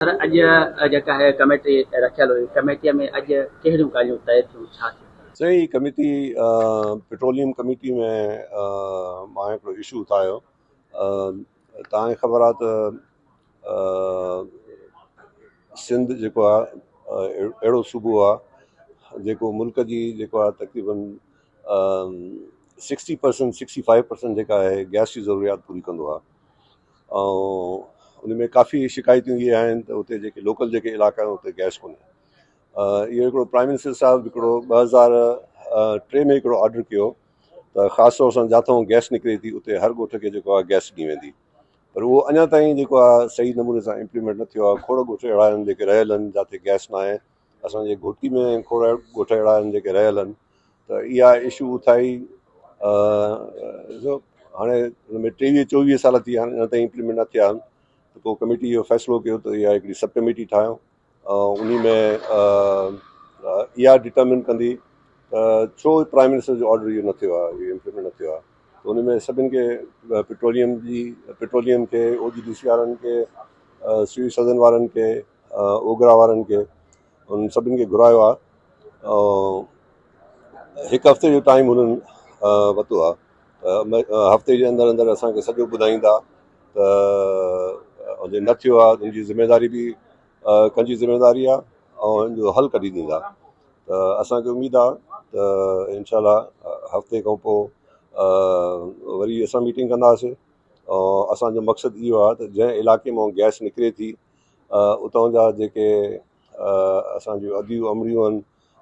سر اڄ جيڪا هي ڪميٽي رکيل هئي ڪميٽي ۾ اڄ ڪهڙيون ڳالهيون طئي ٿيون ڇا ٿيو؟ سائين هي ڪميٽي پيٽروليم ڪميٽي ۾ مان هڪڙو اشو اٿايو. توهان کي خبر آهي ته سنڌ جيڪو آهي اهڙو صوبو آهي جيڪو ملڪ جي جيڪو آهي تقريبن 60% 65% جيڪا آهي گئس جي ضروريات پوري ڪندو آهي ۽ ان ۾ ڪافي شڪايتون اهي آهن ته اتي جيڪي لوڪل جيڪي علائقا آهن اتي گئس ڪونهي. اهو هڪڙو پرائم منسٽر صاحب هڪڙو 2003 ۾ هڪڙو آرڊر ڪيو ته خاص طور سان جاٿون گئس نڪري ٿي اتي هر ڳوٺ کي جيڪو آهي گئس ڏني ويندي، پر اهو اڃا تائين جيڪو آهي صحيح نموني سان امپليمينٽ نه ٿيو آهي. کوڙ ڳوٺ اهڙا آهن جيڪي رهيل آهن جاتي گئس نه آهي. اسانجي گهوٽڪي ۾ کوڙ ڳوٺ اهڙا آهن جيڪي رهيل آهن. ته اها اشو اٿائي هاڻي هن ۾ 23 24 سال ٿي ويا آهن اڃا تائين امپليمينٽ نه ٿيا آهن. ته پوءِ ڪميٽي اهو فيصلو ڪيو ته اها هڪڙي سب ڪميٽي ٺاهيو ۽ ان ۾ اها ڊٽرمن ڪندي ته ڇو پرائم منسٽر جو آرڊر اهو نه ٿيو آهي، اهو امپليمينٽ نه ٿيو آهي. ته ان ۾ سڀني کي پيٽروليم جي پيٽروليم کي، او جي ڊي سي وارن کي، سي سدن وارن کي، اوگرا وارن کي، انهن سڀني کي گهرايو آهي. ۽ هڪ هفتي جو ٽائيم هنن ورتو آهي ته هفتي جي اندر اندر اسانکي سڄو ٻڌائيندا ته جي نه ٿيو آهي ان جي ذميداري به ڪنهن جي ذميداري آهي ۽ ان جو حل ڪڍي ڏيندا. ته اسانکي اميد آهي ته انشاء الله هفتي کان پوءِ وري اسان ميٽنگ ڪنداسين. ۽ اسانجو مقصد اهو آهي ته جنهن علائقي مان گئس نڪري ٿي اتان جا جيڪي اسانجون اديون امڙيون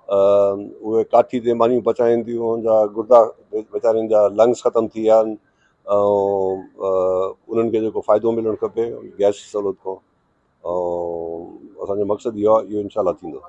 آهن اهي ڪاٺي تي مانيون پچائين ٿيون، ان جا گردا ويچارن جا لنگس ختم ٿي ويا آهن ۽ انهن کي جيڪو فائدو ملڻ کپي گئس جي سهولت کان. ۽ اسانجو مقصد اهو آهي، اهو انشاء الله ٿيندو.